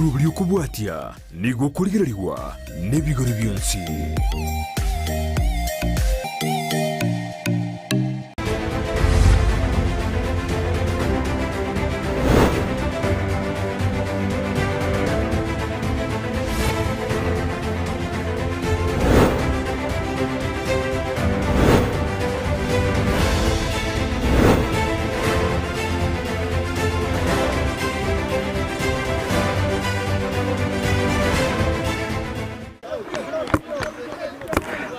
Omoroberi okobwatia nigo okorigererigwa nebigori bionsi.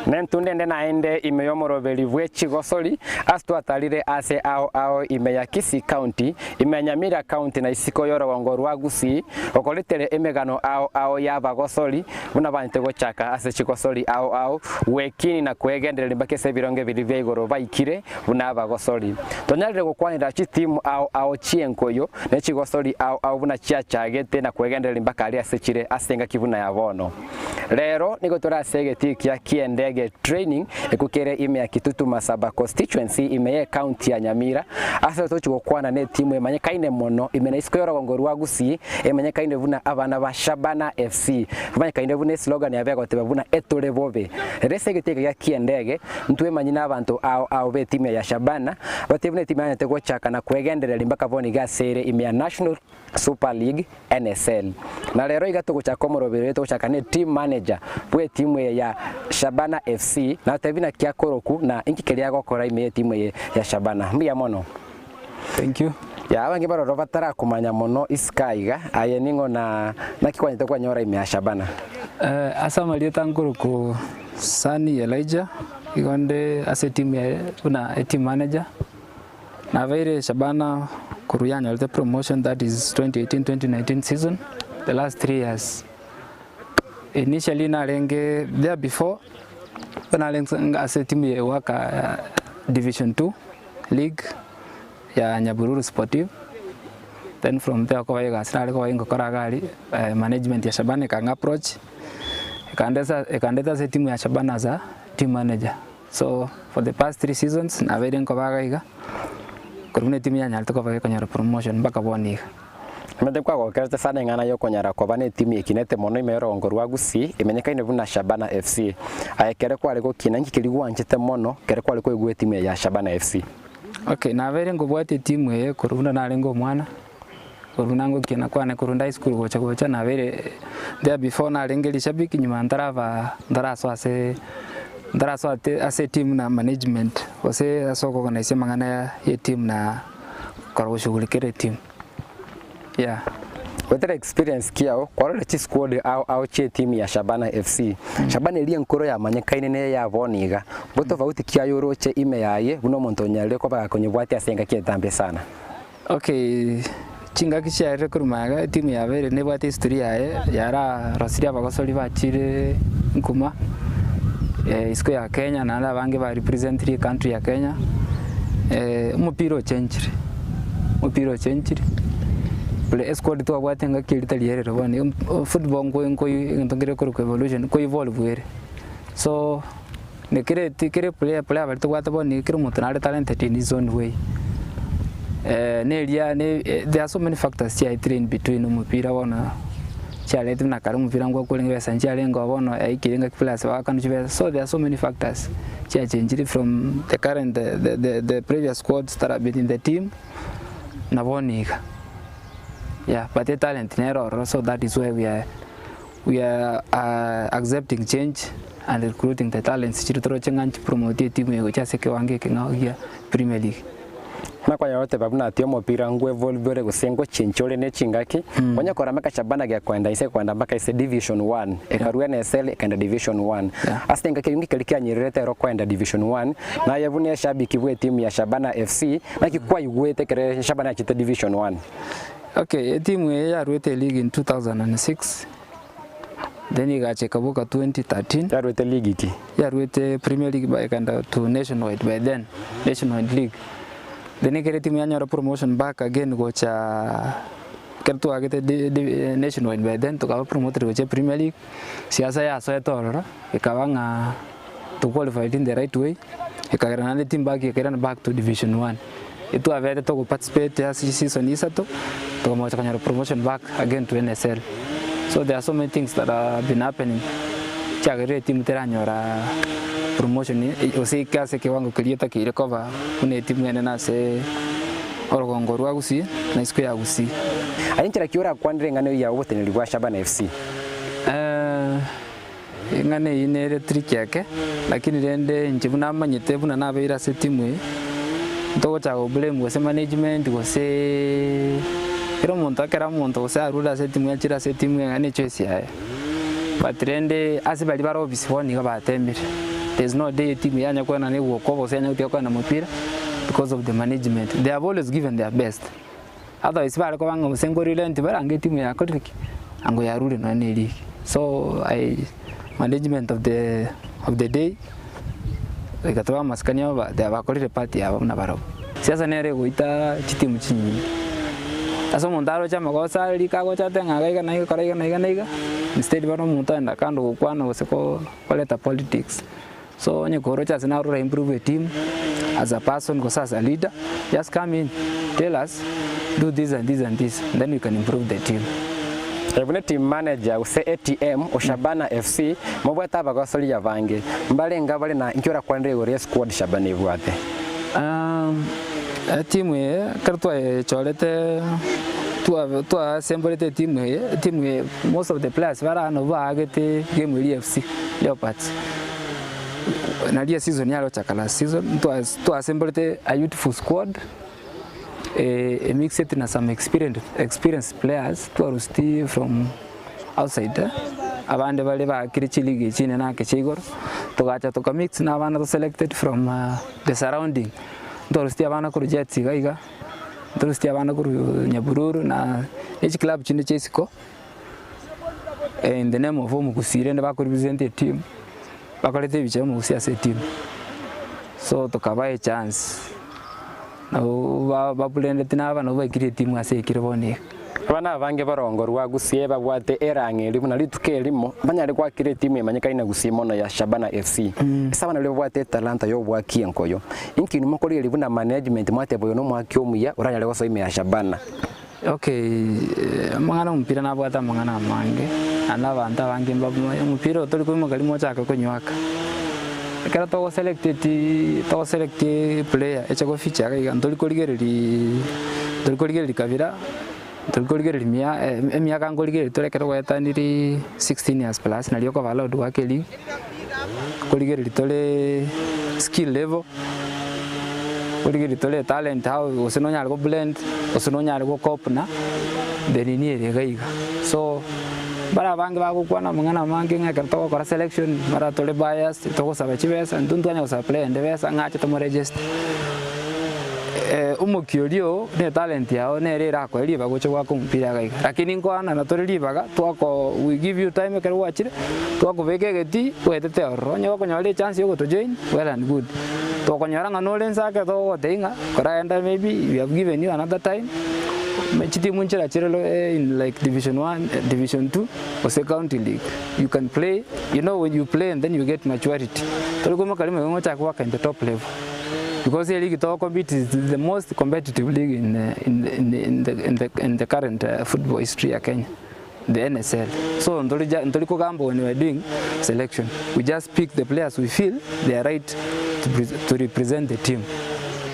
Nentunde ende naende ime y'omoroberi bwe chigosori ase twatarire ase ao ao ime ya Kisii County, ime ya Nyamira County na isiko y'orogongo rwa Gusii, gokoretere emegano ao ao y'abagosori buna banchete gochaka ase chigosori ao ao gwekini na kwegendereria mpaka ase ebirongo ebiria bia igoro baikire buna abagosori. Tonyarire gokwanera chitimu ao ao chi'enkoyo ne chigosori ao ao buna chiachagete na kwegendereria mpaka aria ase chire ase engaki buna ya bono. Rero nigo tore ase egetii kia Kiendege Training ekio kere ime ya Kitutu Masaba Constituency ime ye County ya Nyamira ase tochi gokwana ne etimu emanyekaine mono ime na isiko y'orogongo rwa Gusii emanyekaine buna abana ba Shabana FC bamanyekaine buna eslogan yabo egoteba buna etore bobe. Rero ase egetii eke gia Kiendege ntwemanyi na abanto ao ao b'etimu ya Shabana batebie buna etimu yanyarete gochaka na kwegendereria mpaka bono iga ase ere ime ya National Super League, NSL. Na rero iga togochaka omoroberi oye togochaka ne team manager bw'etimu eye ya Shabana FC natebie naki akoroku na inki keria agokora ime y'etimu eye ya Shabana. Mbuya mono. Thank you. Ya abange baroro batarakomanya mono isiko aiga, aye ning'o na naki kwanyete kwanyora ime ya Shabana? Eh, ase amarieta nkoroku Sunny Elijah, igo nde ase etimu ya buna eteam manager. Nabeire Shabana korwa yanyorete promotion that is 2018-2019 season, the last 3 years. Initially narenge there before, narenge ase etimu ya ewaka division 2 league ya Nyabururu Sportive, then from there okoba egasi nare koba ngokora iga aria, management ya Shabana ekang'a approach, ekandesa ekandeta ase etimu ya Shabana as a team manager. So for the past 3 seasons nabeire nkoba iga iga, korwa buna etimu yanyarete koba gekonyora promotion mpaka bono iga. Omanyete nkwagokerete sana eng'ana y'okonyara koba netimu ekinete mono ime y'orogongo rwa Gusii emenyekaine buna Shabana FC. Aye kere kware gokina inki keria gwanchete mono kere kware koigwa etimu eye ya Shabana FC? Okay, nabeire nkobwatia etimu eye korwa buna narenge omwana, korwa buna ngokina kwane korwa nde high school gocha gocha nabeire there before narenge rishabiki nyuma ntaraba ntarasoa ase ntarasoa ate ase etimu na management gose ase okoorganize amang'ana ya etimu na korwa goshughulikera etimu yeah. Goetera experience kiao, kwarorire chisquad ao ao chi'etimu ya Shabana FC. Shabana eria enkoro yamanyekaine neye ya bono iga. Mbotofauti ki aye oroche ime yaye buna omonto onyarire koba gakonyebwatia ase engaki entambe sana? Okay, chingaki chiarire korwa magega etimu yabeire nebwate history yaye yararosirie abagosori bachire nkuma isiko ya Kenya naende abange ba representire ecountry ya Kenya, omopira ochenchire, omopira ochenchire, buna esquad twabwate engaki eria tari erero bono, football nko nko egento nkere korokwa evolution nko evolve ere, so. Ne kere ti kere player player baria tobwate bono nigo kera omonto nare talented in his own way. Neria ne there are so many factors chiaetire in between omopira bono chiaretire buna kare omopira ngwakorenge besa nchiarenge oo bono yaikire engaki players bagakanwa chibesa so there are so many factors chiachenchiri from the current the the the previous squads that have been in the team na bono iga. Yeah but etalent nere ororo so that is why we are. We are accepting change and recruiting the talents chiria toroche ng'a nchipromote etimu eye gochia ase ekewango eke ng'a gia Premier League. Buna kwanyara goteba buna ati omopira ngwevolve ore gose ngochenchia ore ne chingaki, onye korama ekashabana gekoenda inse ekoenda mpaka ase division one, ekarua NSL ekaenda division one. Ase engaki eyio nki keria kianyererete ero koenda division one, naye buna eshabiki bwe etimu ya Shabana FC, naki kwaigwete ekero Shabana yachete division one? Okay, etimu eye yaruete eleague in 2006, then egacha ekaboka 2013. Yaruete league ki? Yaruete Premier League ba ekaenda to Nationwide by then, Nationwide League. Then ekero etimu yanyora promotion back again gocha ekero twagete di- di Nationwide by then tokaba promoted gochia Premier League, siasa yasoete ororo, ekaba ng'a to qualified in the right way, ekagera naende etimu back ekairana back to division one. Etwabete togo participate ase chisisoni isato, tokamanya gocha konyora promotion back again to NSL. So there are so many things that have been happening chiagerire etimu teranyora promotion gose ike ase ekewango keria etakeire koba buna etimu enene ase orogongo rwa Gusii na isiko ya Gusii. Aye nchera ki orakwanere eng'ana eyio ya oboteneneri bwa Shabana FC? Eng'ana eyio nere tricky ake, lakini rende inche buna amanyete buna nabeire ase etimu eye, ntogochaka go blame gose management gose kera omonto ekero omonto gose arure ase etimu achire ase etimu eye ne echoice yaye. But rende ase baria bare ofisi bono nigo batemire, there is no day etimu yanya koenana egwokoba gose yanya gotiga koenda mopira because of the management, they have always given their best. Otherwise bare koba ng'a gose nkorire nti barange etimu yakorire ki? Ango yarure nonya ne eligi. So I management of the of the day goika tobe amasikani abo ba they bakorire part yabo buna barobwo. Siasa nere egoita chitimu chinyinge. Ase omonto aroche amagoso are riko agocha ate ng'a iga iga na iga kora iga na iga na iga, instead bono omonto aenda kando gokwana gose ko koreta politics. So onye koroche ase naro ora improve etimu as a person gose as a leader, just come in tell us do this and this and this then we can improve the team. Buna team manager gose ATM o Shabana FC mobwate abagosori abange, mbarenge bare na inki orakwanere igoro ye squad Shabana ebwate? Etimu eye ekero twayechorete twa twasemborete etimu eye, etimu eye most of the players bare aa nabwo baagete game eria FC Leopards. Nario eseason yare gochaka last season, ntwa twasemborete a youthful squad emixed na some experienced experienced players twaruseti from outside, abande bare baakire chiligi echi chinene ake chia igoro, togacha tokamix na abana to selected from the surrounding, ntwaruseti abana korwa Jets iga iga, ntwaruseti abana korwa Nyabururu na echiclub chinde chia isiko. In the name of omogusii rende bako represent etimu, bakorete ebicha ya omogusii ase etimu. So tokabaa echance, nabo ba bablendeti na aba nabo baikire etimu ase ekire bono iga. Abana abange barongo rwa Gusii babwate erang'eri buna rituko erimo banyare goakera etimu emanyekaine Gusii mono ya Shabana FC. Ase abana baria babwate etalanta y'oboaki enkoyo, inki inwe mokorigereria buna management mwateba oyo nomoaki omuya oranyare gosoa ime ya Shabana? Okay, amang'ana omopira nabwate amang'ana amange, naende abanto abange mbabomanye, omopira oyo tori koimoka rimo ochake konywaka. Ekero togo select eti togo select player eche go feature iga iga ntori korigereria ntori korigereria kabira, ntori korigereria mia emiaka nkorigereria tore ekero gwaetanirie 16 years plus nario okoba allowed goaka eleague, nkorigereria tore skill level. Origererie tore etalent how gose nonyare go blend gose nonyare go cope na the nini ere iga iga. So mbare abange bagokwana amang'ana amange ng'a ekero togokora selection mara tore biased togosaba chibesa intwe ntwanya gosaba player ende besa ng'a ache tomo register. Omokia oria oo na etalent yao nere erakoe ribaga oche goaka omopira iga iga. Lakini nkoanana tore ribaga twako we give you time ekero gwachire twakobeka egetii oetete ororo onye gokonyora echance ya ogotojoin well and good. Tokonyora ng'a nore inse ake togogotebia ng'a koragenda maybe we have given you another time, chitimu nchira chire in like division one, division two gose county league you can play, you know when you play and then you get maturity. Tori koimoka rimo igo ngochake goaka in the top level because eligi togo compete is the most competitive league in in in the in the in the current football history ya Kenya. The NSL. So ntori ja ntori kogamba when we are doing selection. We just pick the players we feel they are right to, pre to represent the team.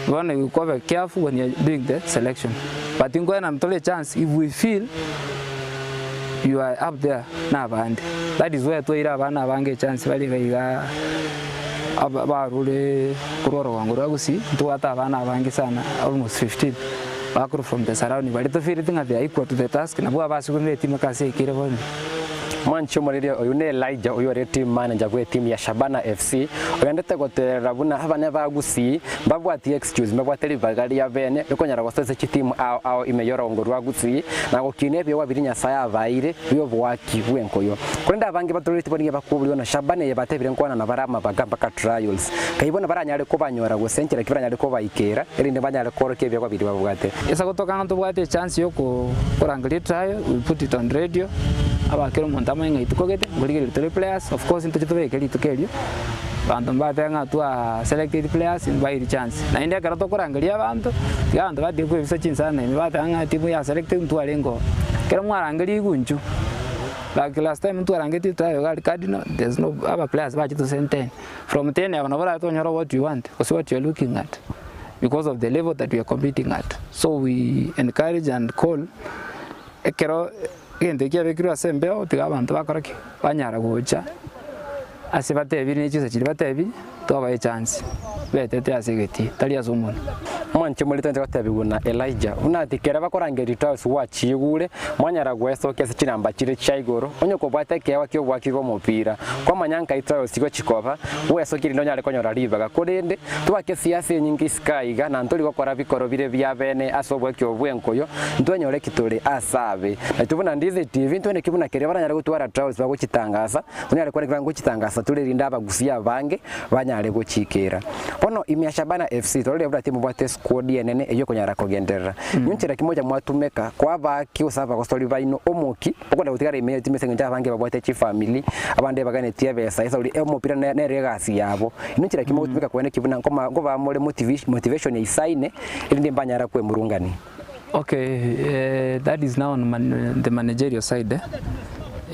Bono you kobe careful when you are doing the selection. But nkoenana tore chance if we feel you are up there na abande. That is why twaire abana abange echance bare iga iga aba barure korwa orogongo rwa Gusii, ntobwate abana abange sana almost 15. Bakorwa from the surrounding baria tofeelete ng'a they are equal to the task nabwo abasugumire etimu ekase ekere bono. Mwanche omoriri oyo ne Elijah oyio ore team manager bwe team ya Shabana FC ogendete goterera buna abana ba Gusii mbabwati excuse mbabwate ribaga ria bene rikonyara gosoa ase chitimu ao ao ime yorongo rwa Gusii na gokina ebiegwa biria Nyasae abaeire bioboaki bwenkoyo. Korende abange batororeti bono nigo bakoboria na Shabana eye batebire nkwana na bare amabaga mpaka trials. Kai bono baranyare kobanyora gose enchera ki baranyare kobaikera erinde banyare koorokia ebiegwa biria babwate. Ase gotoka ng'a ntobwate echance ya okorangeria etrial, we put it on radio, aba kera omonto amanye ng'a rituko gete, nkorigereria tore players, of course ntoche tobeke rituko erio, abanto mbatebe ng'a twa selected players mbairi chance. Naende ekero tokorangeria abanto, tiga abanto batige koebisa chinsana ime bateba ng'a timu ya selected ntwarenge oo. Ekero mwarangeria igunchu. Like last time ntwarangetie trial iga aria Cardinal, there's no aba players bachete ase 10. From 10 aba nabo orabe tonyore what you want gose what you are looking at because of the level that we are competing at. So we encourage and call ekero egento ekio kiabekirwe ase embeo tiga abanto bakore ki? Banyara gocha ase batebire ne chinsa chiria batebire twabae echance betete ase egetii tari ase omonwa. Mwanche morito inche gotebigwa na Elijah, buna ati kera bakorangeria Trials gwachiigure, mwanyara gwesokia ase chinamba chire chia igoro, onye kobwate ekeegwa ki'oboaki bw'omopira. Kwamanya nkai Trials igochikoba, bwesokie erinde onyare konyora ribaga. Korende, twake esiasa enyinge isiko aiga, na ntori gokora bikoro bire bia bene ase oboaki obo bw'enkoyo, ntwenyore ki tore ase abe. Naintwe buna Ndizi TV, ntweneki buna keria baranyare gotwara Trials bagochitangasa, tonyare kwanekera ngochitangasa tore erinde abagusia abange banyare gochiikera. Bono ime ya Shabana FC twarorire buna timobwate esquad enene eyio ekonyara kogenderera. Ninchera ki mocha mwatumeka koabaki gose abagosori baino omoki okwenda gotigara ime ye team ase eng'encho abange babwate chifamiri, abande baganetie ebesa ase oria omopira nere egasi yabo. Ninchera ki mogotumeka koeneki buna nkoma nkobaa more motivation eisaine erinde mbanyara kwemurungania? Okay, that is now on man, the managerial side eh.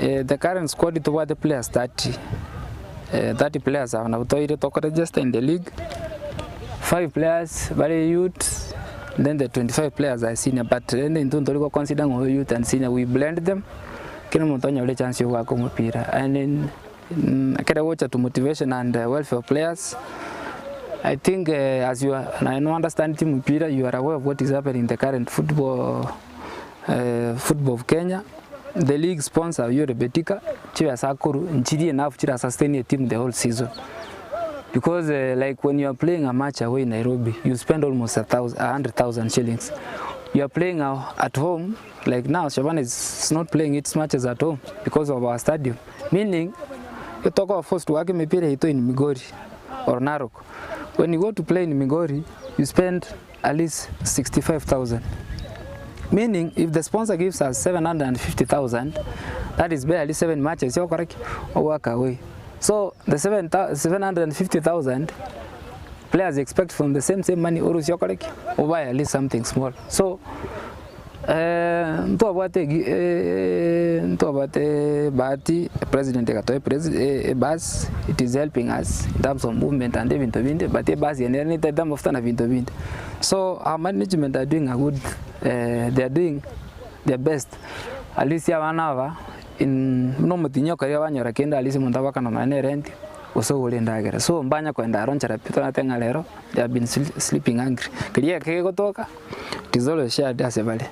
Eh, the current squad tobwate players 30 eh, 30 players aba nabo toire toko register in the league 5 players bare youth then the 25 players are senior but rende intwe ntori go consider ng'a oyo youth and senior we blend them kera omonto anyore echance ya goaka omopira and in Ekere gocha to motivation and welfare of players, I think as you are naye no understand mpira you are aware of what is happening in the current football football of Kenya, the league sponsor oyio ore Betika, chibesa akorwa nchiri enough chira sustain a team the whole season because like when you are playing a match away in Nairobi you spend almost a thousand, 100,000 shillings. You are playing at home like now Shabana is not playing its matches at home because of our stadium. Meaning, tokoba forced goaka emepira yaito in Migori or Narok. When you go to play in Migori, you spend at least 65,000. Meaning, if the sponsor gives us 750,000, that is barely seven matches, yokora ki? Ogoaka away. So, the 750,000 players expect from the same same money orusie okore ki? Obae at least something small. So, Ntwabwate ntwabwate bahati president agatoa ebus it is helping us in terms of movement and ebinto binde but ebus eye nere netaete amafuta na binto binde. So our management are doing a good they are doing their best at least abana aba in buna omotinyi okorire banyora kende at least omonto abakana nonya na erent gose ogore endagera. So mbanya koenda aro nchera pi toranyete ng'a rero they have been sleeping hungry. Keria eke kegotoka. Tizoro shared ase bare.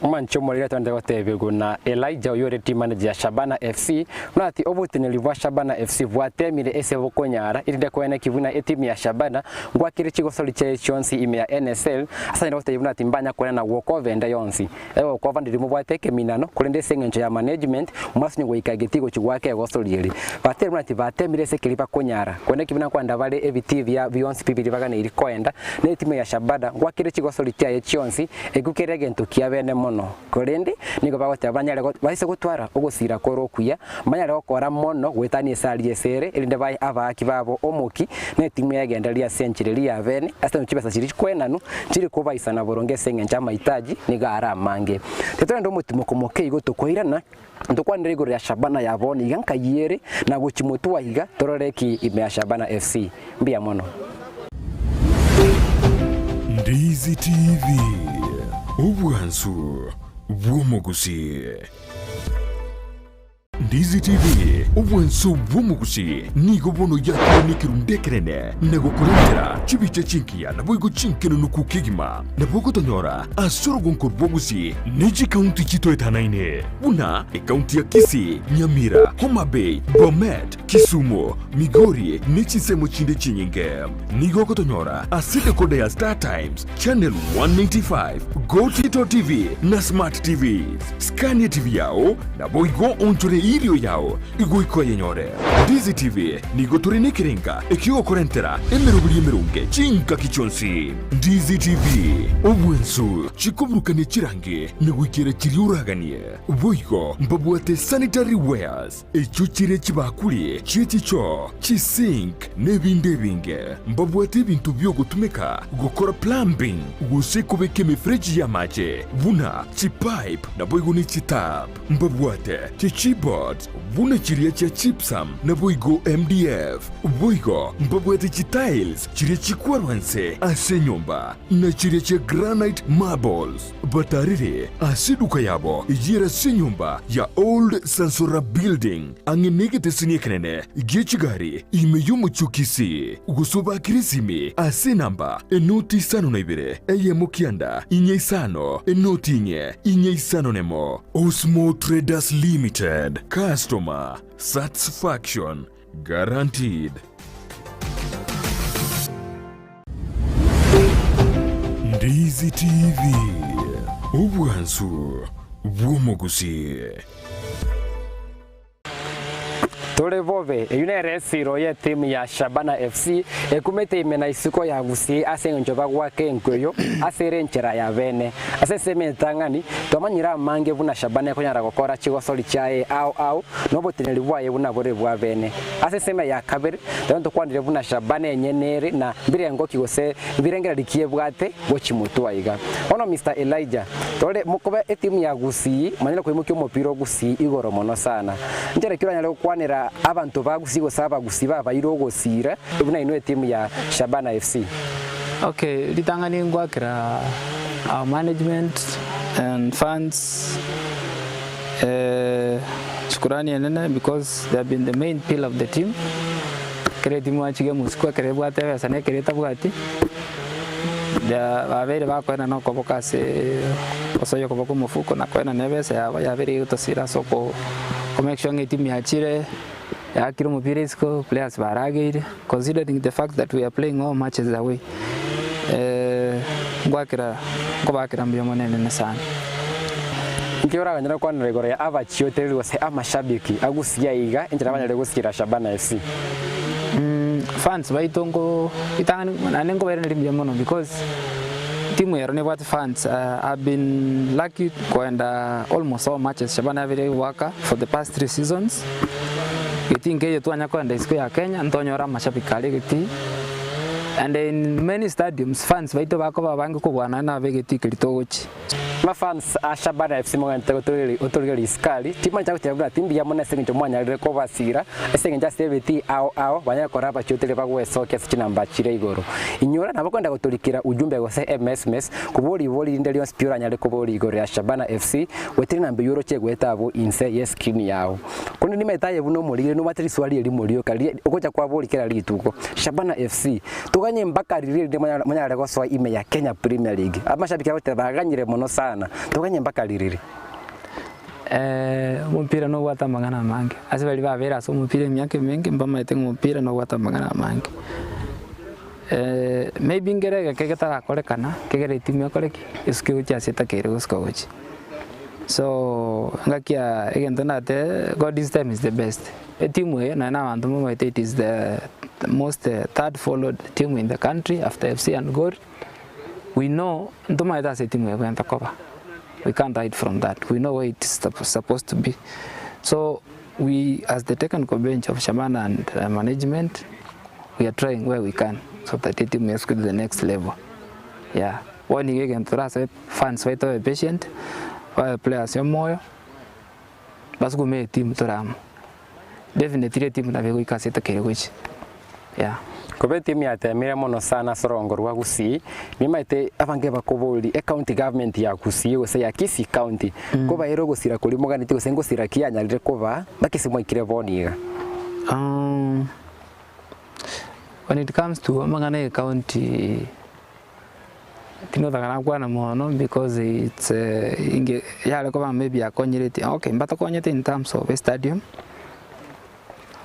Omanche omoriri atwende gotebigwa na Elijah oyio ore team manager ya Shabana FC buna ati oboteneneri bwa Shabana FC bwatemire ase bokonyara erinde koeneki buna etimu ya Shabana ngwakire chigosori chiaye chionsi ime ya NSL ase anyare gotebia buna ati mbanya koenana gwokoba ende yonsi egokova ndiri mobwate ekeminano korende ase eng'encho ya management mwasinye goika egetii gochia goaka egosori eri batebire buna ati batemire ase keria bakonyara koeneki buna nkoenda bare ebitii bia bionsi pi biria baganeiri koenda na etimu ya Shabana ngwakire chigosori chiaye chionsi Ekio kere egento kia bene mono, korende nigo bagoteba banyare baise gotwara ogosira kore okuya, mbanyare gokora mono goetania esari ase ere, erinde bae abaaki babo omoki, na etimu y'egendereria ase enchera eria ya bene, ase engencho chibesa chiria chikoenanwa nchiri kobaisana boronge ase engencho amaitaji nigo are amange. Titorenda omotimoko moke igo tokoirana, ntokwanere igoro ya Shabana ya bono iga nkai ere, na gochia motwe aiga torore ki ime ya Shabana FC. Mbuya mono. Ndizi TV, obwansu bw'omogusii. Ndizi TV, obwansu bw'omogusii nigo bono yakire nekerundu ekenene na gokorentera chibicha chingiya naboigo chinkenunuku kegima. Nabo ogotonyora ase orogonko rw'ogusii ne chikaunti chitoetanaine buna ekaunti ya Kisii, Nyamira, Homa Bay, Bomet, Kisumu, Migori ne chinsemo chinde chinyinge. Nigo ogotonyora ase decoder ya Star Times, Channel 195, Go Tito TV na Smart TVs. Scania TV yao naboigo onchore e. evidio yao goika oyenyore. Ndizi TV nigo tore nekerenga ekiogokorentera emeroberi emeronge chingaki chionsi. Ndizi TV, obwansu, chikoburukania chirangi na goikera chiria oraganie. Boigo mbabwate sanitary wares, echio chire chibakuri chie chichoo, chisink, na ebinde ebinge. Mbabwate ebinto biogotumeka gokora plumbing gose kobeka emefereji y'amache buna chipipe naboigo ne chitap. Mbabwate chichipboards buna chiria chia gypsum naboigo MDF. Boigo mbabwate chitiles chiria chikwarwa inse ase enyomba na chiria chia granite marbles. Batarire ase eduka yabo eyio ere ase enyomba ya Old Sansora Building ang'e negeteseni ekenene gie chigari ime y'omochie o Kisii, gose obakire esimi ase enamba enoti isano na ibere eyemo kianda inye isano enoti inye inye isano nemo. Osmo Traders Limited, Customer Satisfaction Guaranteed. Ndizi TV, obwansu bw'omogusii. Tore bobe, eyio nere esiro y'etimu ya Shabana FC ekumete ime na isiko ya Gusii ase engencho bagoaka enko eyio ase ere enchera ya bene. Ase ensemo entang'ani, twamanyire amange buna Shabana ekonyara gokora chigosori chiaye ao ao na oboteneneri bwaye buna bore bwa bene. Ase ensemo ya kabere, tari ntokwanire buna Shabana enyene ere na mbirengo ki gose mbirengererio ki ebwate gochimotwa iga. Bono Mister Elijah, tore mokoba etimu ya Gusii manyare koimokia omopira o Gusii igoro mono sana. Nchera ki oranyare gokwanera abanto ba Gusii gose Abagusii babaire ogosiira buna inwe etimu ya Shabana FC? Okay, ritang'ani ngoakera our management and fans shukurani enene because they have been the main pillar of the team. Ekero etimu yachire mosiko ekero ebwate ebesa na ekero etabwati, they are babeire bakoenana okoboko ase osoyia okoboko omofuko na koenana ebesa yabo yabeire egotosira ase oko ko make sure ng'a etimu yachire yaakire omopira isiko, players barageire considering the fact that we are playing all matches away ngoakera nkobakera mbuya mono enene sana. Inki oraganyare gokwanera igoro ya abachiotereri gose amashabiki agusia iga enchera banyare gosiira Shabana FC? Fans baito nko ritang'ani naende nkobairaneria mbuya mono because timu ero nebwate fans I've been lucky koenda almost all matches Shabana yabeire egoaka for the past three seasons, getii nkeiyo twanya koenda isiko ya Kenya ntonyore amashabiki aria egetii and in many stadiums fans baito bakoba abange kobua nonya na abe egetii keria togochia. Amafans a Shabana FC mogente gotorigereria isiko aria, timancha goteba buna timbuya mono ase eng'encho mwanyarire kobasira ase eng'encho ase ebitii ao ao banyare korora abachioteria bagwesokia ase chinamba chire igoro. Inyora nabo kwenda gotorikera ujumbe gose emesmes kobua ribori rinde rionsi pi oranyare koboria igoro ya Shabana FC goetera enamba eyio oroche goeta abwo inse ye screen yao. Korende nimanyete aye buna omorigeri nobwate riswali erimo rioka riria ogocha kwaboria kera rituko. Shabana FC, toganye mpaka riria erinde monyare gosoa ime ya Kenya Premier League. Amashabiki agoteba baganyire mono sana, toganye mpaka ririri. Omopira nobwate amang'ana amange, ase baria babeire ase omopira emiaka emenge mbamaete ng'a omopira nobwate amang'ana amange. Maybe nkere egeke getarakorekana, kegere etimu ekore ki? Esuke gochia ase etakeire gosuka gochia. So, engaki ya egento ndate God's time is the best. Etimu eye nonya na abanto mbamaete it is the most third followed team in the country after FC and Gor. We know ntomaete ase etimu eye ebwenerete koba, we can't hide from that, we know where it is supposed to be. So we as the technical bench of Shabana and management, we are trying where we can so that etimu esuke to the next level, yeah. Bono nigo egento torasabe fans baito babe patient, babe players omoyo, basukume etimu tore amo. Definitely etimu nabo egoika ase etakeire gochia, yeah. Koba etimu yatemire mono sana ase orongo rwa Gusii, nimaete abange bakoboria ecounty government ya Gusii gose ya Kisii county, koba ere ogosira koria moganeti gose ngosira ki yanyarire koba mpaka ase mwaikire bono iga? When it comes to amang'ana ya ecounty. Tinotaka nakwana mono because it's inge yare koba maybe akonyereti okay mbatokonyete in terms of estadium,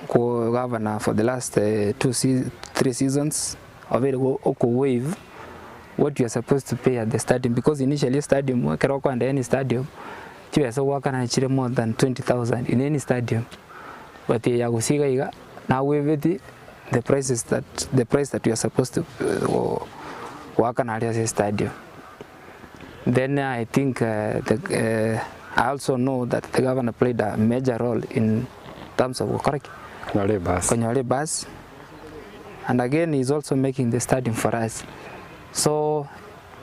ko governor for the last two sea three seasons obeire go oko waive what you are supposed to pay at the stadium because initially estadium ekero okoenda any stadium. Chibesa ogoakana chire more than 20,000 in any stadium but eye ya Gusii iga iga nagwebeti the prices that the price that we are supposed to goakana aria ase estadium. Then I think the I also know that the governor played a major role in terms of gokora ki? Konyora ebus. Konyora ebus and again he is also making the stadium for us so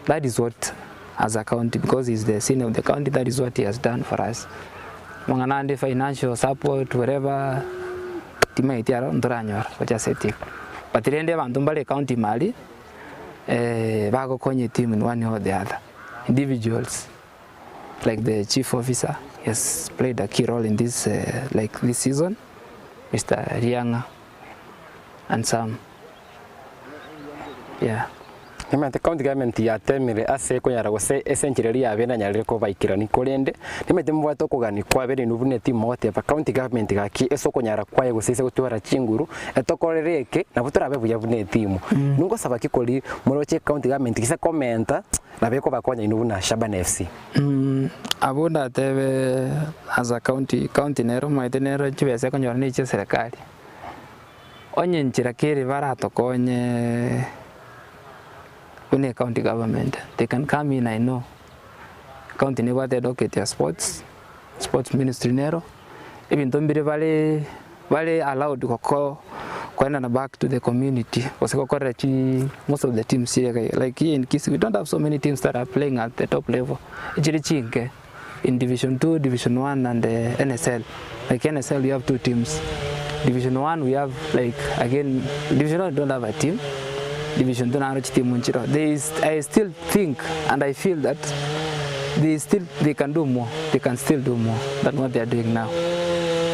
that is what as a county because he is the senior of the county that is what he has done for us. Amang'ana ande financial support whatever timaeti aro ntoranyora gochia ase etimu but rende abanto mbare ecounty ime aria bagokonya etimu in one way or the other individuals like the chief officer he has played a key role in this like this season Mister Riang'a and some yeah. Nimanyete county government yatemire ase ekonyara gose ase enchera eria yabeire nanyarire kobaikerania korende nimanyete mobwate okogania kwabeire inwe buna etimu mogoteba county government gaki ase okonyara kwaye gose ase gotwara chinguru etokorere eke nabo torabe buya buna etimu. Inwe ngosaba ki kori moroche county government gese komenta nabo ekobakonya inwe buna Shabana FC. Abwo ndatebe as a county, county nero omanyete nero chibesa ekonyora ne chia serikali. Onye enchera kere baratokonye buna ecounty government, they can come in I know, ecounty nebwate edocket ya sports, sports ministry nero, ebinto mbire bare bare allowed goko koenana back to the community gose gokorera chi most of the teams chire iga iga. Like here in Kisii we don't have so many teams that are playing at the top level, echire chinke in division two, division one and N_S_L, like N_S_L we have two teams, division one we have like again division one we don't have a team, division two naro chitimu nchiroo. There is I still think and I feel that they still they can do more, they can still do more than what they are doing now.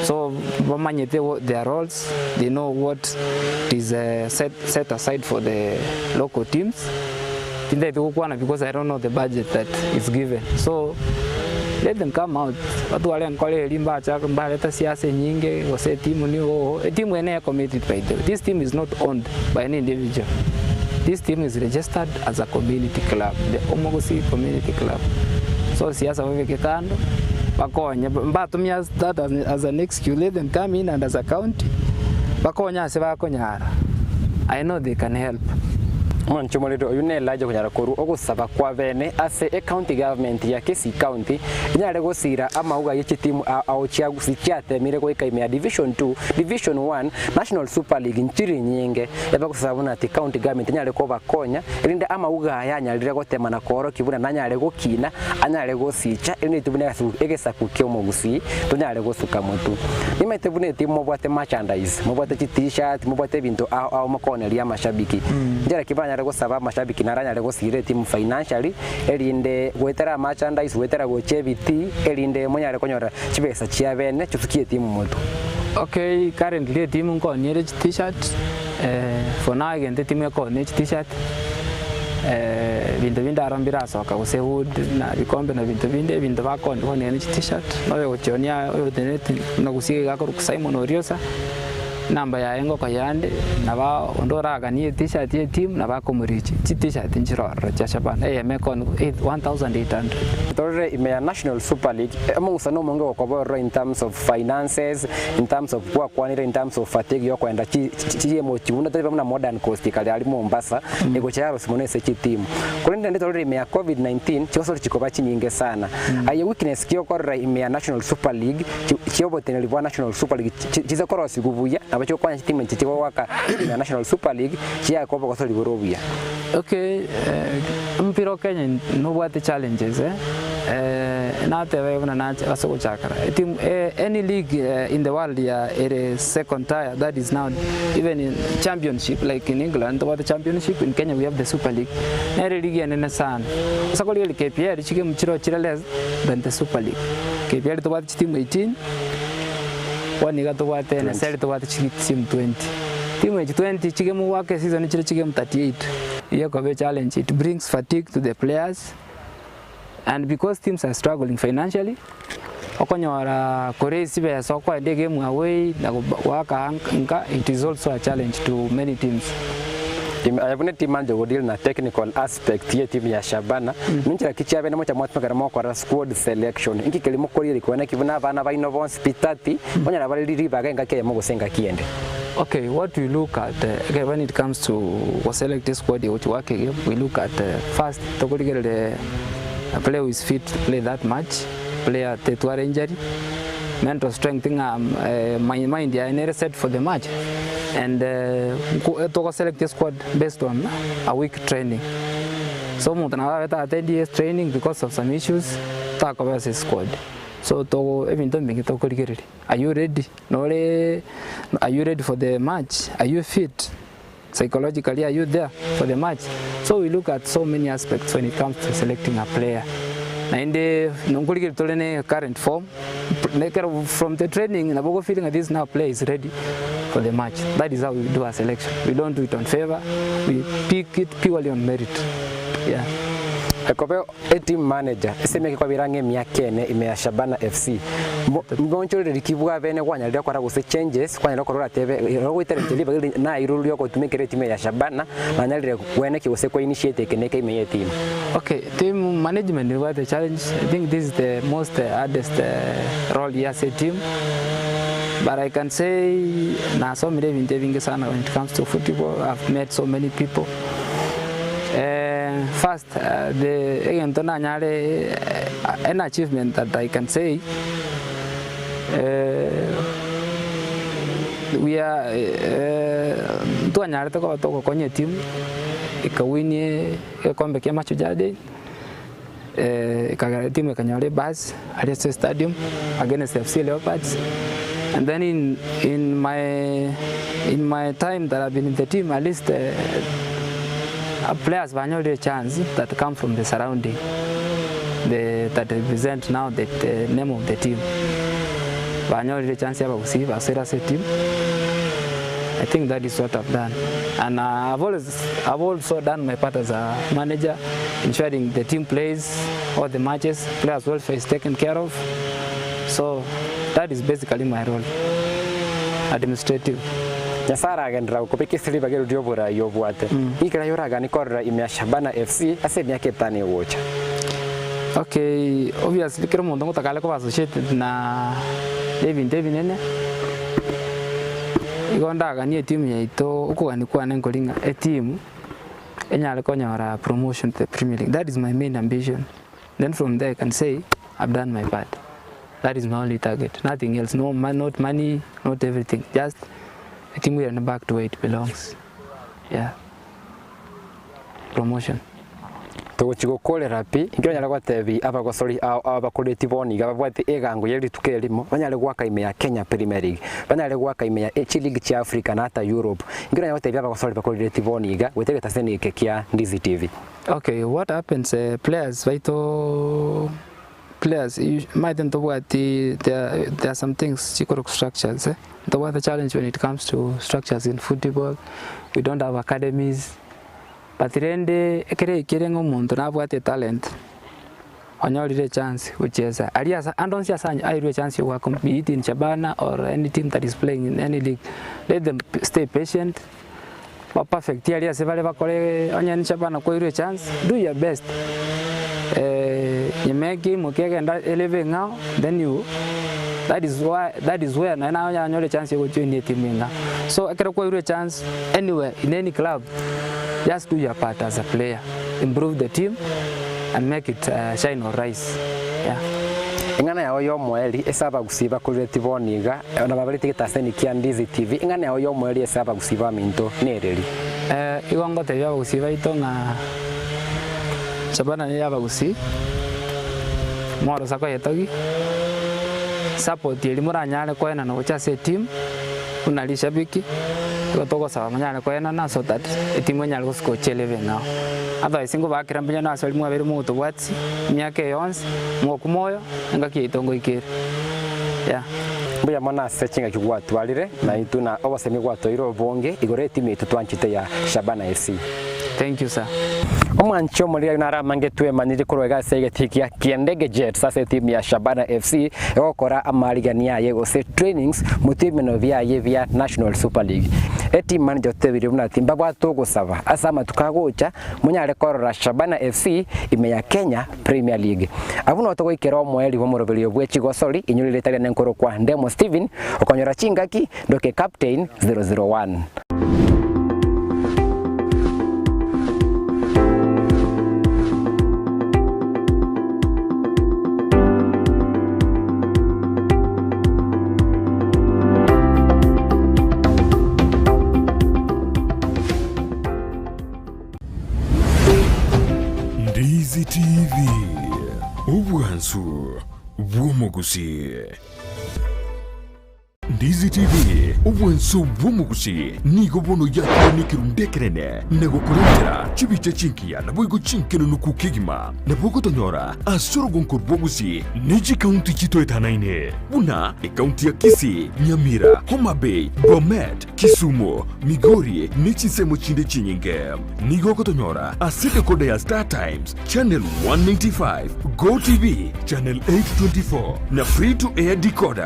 So bamanyete what their roles, they know what is set, set aside for the local teams. Tintagete gokwana because I don't know the budget that is given. So let them come out batware enkoro eria mbachake mbareta siasa enyinge gose etimu nigo oo. Etimu eye neye committed by the way. This team is not owned by any individual. This team is registered as a community club, the Omogusii Community Club. So siasa babeke kando, bakonye, mbatumie that as an excuse, let them come in and as a county, bakonye ase bakonyara. I know they can help. Omonche omorero oyio n'Elijah okonyara korwa ogosaba kw'abene ase ecounty government ya Kisii County enyare gosira amauga ye chitimu ao ao chia Gusii chiatemire goika ime ya Division 2, Division 1, National Super League nchiri nyinge ebagosaba buna ati county government enyare kobakonya erinde amauga aya anyarire gotema na koorokia buna nanyare gokina anyare gosicha erinde intwe buna egesaku ki'omogusii tonyare gosuka motwe. Nimaete buna etimu mobwate merchandise, mobwate chi t-shirt, mobwate ebinto ao ao mokooneria amashabiki. Nchera ki baranyare gosaba amashabiki naranyare gosira etimu financially, erinde goetera merchandise, goetera gochia ebitii, erinde monyare konyora chibesa chia bene chisukie etimu motwe. Okay, currently etimu nkoonia ere chi t-shirt, for now egento etimu ekoonia chi t-shirt, Ebinto binde aro mbirasoka gose hood na bikombe na binto binde, ebinto bakooni bono ne chi t-shirt, noyo ogochionia oyotenenete buna gusii iga akorokwa Simon Oriosa, enamba yaye ngoko yande, nabo onde oraganie e-t-shirt ya etimu nabo akomorichi, chi t-shirt nchire ororo chia Shabana, eyemo ekooniwa eight 1800. Torore ime ya National Super League, omogusano omonge ogokoba ororo in terms of finances, in terms of gwakwanire in terms of fatigue yokoenda chi chiemo buna tari buna Modern Coast kare aria Mombasa, egocha yarosia mono ase chitimu. Korende naende torore ime ya Covid 19, chigosori chikoba chinyinge sana. Aye weakness ki okorora ime ya National Super League, chioboteneri bwa National Super League chise korosigwa buya, nabo chigokonya chitimu echi chigoaka ime ya National Super League, chiake obogosori bore obuya. Okay, omopira o Kenya nobwate challenges eh, nateba buna nache ase ogochakera etimu any league in the world ya ere second tier that is now even in championship like in England tobwate championship in Kenya we have the super league nere league enene sana. Ase korigereria KPL chigame chiroo chire less than the super league. KPL tobwate chitimu 18 bono iga tobwate NSL tobwate chitimu 20. Timu echi 20 chigame goaka eseason chire chigame 38. Eyio ekoba echallenge it brings fatigue to the players and because teams are struggling financially, okonyora kore chibesa okoenda egame away na goaka nka it is also a challenge to many teams. Ime aye buna etimu manager ogodeal na technical aspect ye etimu ya Shabana, ninchera ki chiabene mocha mwatumeka ekero mogokora squad selection? Inki keria mokorigereria kobua naki buna abana baino bonsi pi 30 onyora bare ribaga engaki eyemo gose engaki ende? Okay, what we look at ekero when it comes to go select squad egochi goaka egame, we look at first tokorigereria a player who is fit to play that match, player tetwara injury, mental strength ng'a my mind yaye nere set for the match and togo select squad based on a week training. So omonto nabo abete attend his training because of some issues takoba ase squad. So togo ebinto mbinge tokorigereria, are you ready? Nore are you ready for the match? Are you fit? Psychologically are you there for the match? So we look at so many aspects when it comes to selecting a player. Naende nkorigereria tore ne current form, ekero from the training nabo ogo feel ng'a this now player is ready for the match. That is how we do our selection. We don't do it on favour, we pick it purely on merit. Yeah. Ekobe Eteam manager, ase emiaka ekwabera ang'e emiaka ene ime ya Shabana FC. Moonchorereria ki bw'abene kwanyarire gokora gose changes kwanyarire gokora oratebe ero goitarenche ribaga eri nairwe riogotumekera etimu eye ya Shabana nanyarire kweneki gose ko initiate eke na eke ime y'etimu. Okay, team management nebwate challenge, I think this is the most hardest role ye ase eteam, but I can say nasomire ebinto ebinge sana when it comes to football, I've met so many people. First the egento nanyare an achievement that I can say we are ntwanyarete koba togokonya etimu ekawin egekombe kia Mashujaa Day ekagera etimu ekanyora ebus aria ase estadium against FC Leopards and then in in my in my time that I've been in the team at least players banyorire echance that come from the surrounding the that represent now the the name of the team banyorire echance ya abagusii basoire ase etimu I think that is what I've done and I've always I've also done my part as a manager ensuring the team plays all the matches, players welfare is taken care of so that is basically my role administrative. Nyasae aragenderera gokobeka ase ribaga erio ri'oborai obwate, ninki aye oraganie korora ime ya Shabana FC ase emiaka etano egocha? Okay, obviously kera omonto ngotaka are koba associated na ebinto ebinene, igo ndaganie etimu yaito, okogania kwane nkori ng'a etimu enyare konyora promotion to the Premier League, that is my main ambition, then from there I can say I've done my part, that is my only target, nothing else, no not money, not everything, just etimu erende back to where it belongs, yeah, promotion. Togochia gokorera pi, inki onyare gotebia abagosori ao abakoreti bono iga babwate egango ye rituko erimo, banyare goaka ime ya Kenya Premier League, banyare goaka ime ya chiligi chia Africa na ata Europe. Inki oranyare gotebia abagosori bakorereti bono iga goetera egetaseni eke kia Ndizi TV? Okay, what happens players baito players omanyete ntobwati there there are some things chikorokwa structures eh, ntobwate challenge when it comes to structures in football, we don't have academies. But rende ekero ekere ng'a omonto nabwate etalent, onyorire echance gochiesa aria ase ande onsi ase airwe echance ya goaka be it in Shabana or any team that is playing in any league, let them stay patient, ba perfect aria ase bare bakore onye ne Shabana kwairwe echance, do your best nyuma ekeimo kegenda eleve eng'ao then you that is why that is where naye naye onyore echance ya gojoinia etimu eng'ao. So ekero kwairwe echance anywhere in any club. Just do your part as a player, improve the team and make it shine or rise. Yeah. Eng'ana yao y'omoerio ase abagusii bakorire bono iga, na babarete egetaseni kia Ndizi TV, eng'ana yao y'omoerio ase abagusii baminto nereri? Igo ngotebia abagusii baito ng'a Shabana neye abagusii, mworosa koyetogi, support eria moranyare koenana gochia ase etimu. Buna rishabiki, igo togosaba monyare koenana so that etimu enyare gosuka gochia eleven ng'ao. Otherwise ngobakera mbuya nase baria mwabeire mogotobwatia emiaka eye yonsi, mogokwa moyo, engaki yaito ngoika ere. Yeah. Mbuya mono ase chingaki gwatwarire naintwe na obosemi gwatoire obonge igoro y'etimu yaito twanchete ya Shabana FC. Thank you sir. Omwanchi omoriri naro amange twemanyire korwa iga ase egetii gia Kiendege Jets ase etimu ya Shabana FC egokora amarigani aye gose trainings motwe ebimeno biaye bia National Super League. Eteam manager otebirie buna timbabwate ogosaba ase amatuko agocha monyare korora Shabana FC ime ya Kenya Premier League. Abwo noo togoikera omoerio bw'omoroberio bwe chigosori inywe riria riane nkorokwa Ndemo Stephen okonyora chingaki ndoke Captain 001. Ndizi TV, obwansu bw'omogusii. Ndizi TV, obwansu bw'omogusii, nigo bono yakire nekerundu ekenene na gokorentera chibicha chingiya naboigo chinkenenuku kegima. Nabo ogotonyora ase orogonko rw'ogusii ne chikaunti chitoetanaine buna ekaunti ya Kisii, Nyamira, Homa Bay, Bomet, Kisumu, Migori ne chinsemo chinde chinyinge. Nigo ogotonyora ase decoder ya Star Times, Channel 195, Go TV, Channel 824 na Free to Air decoder.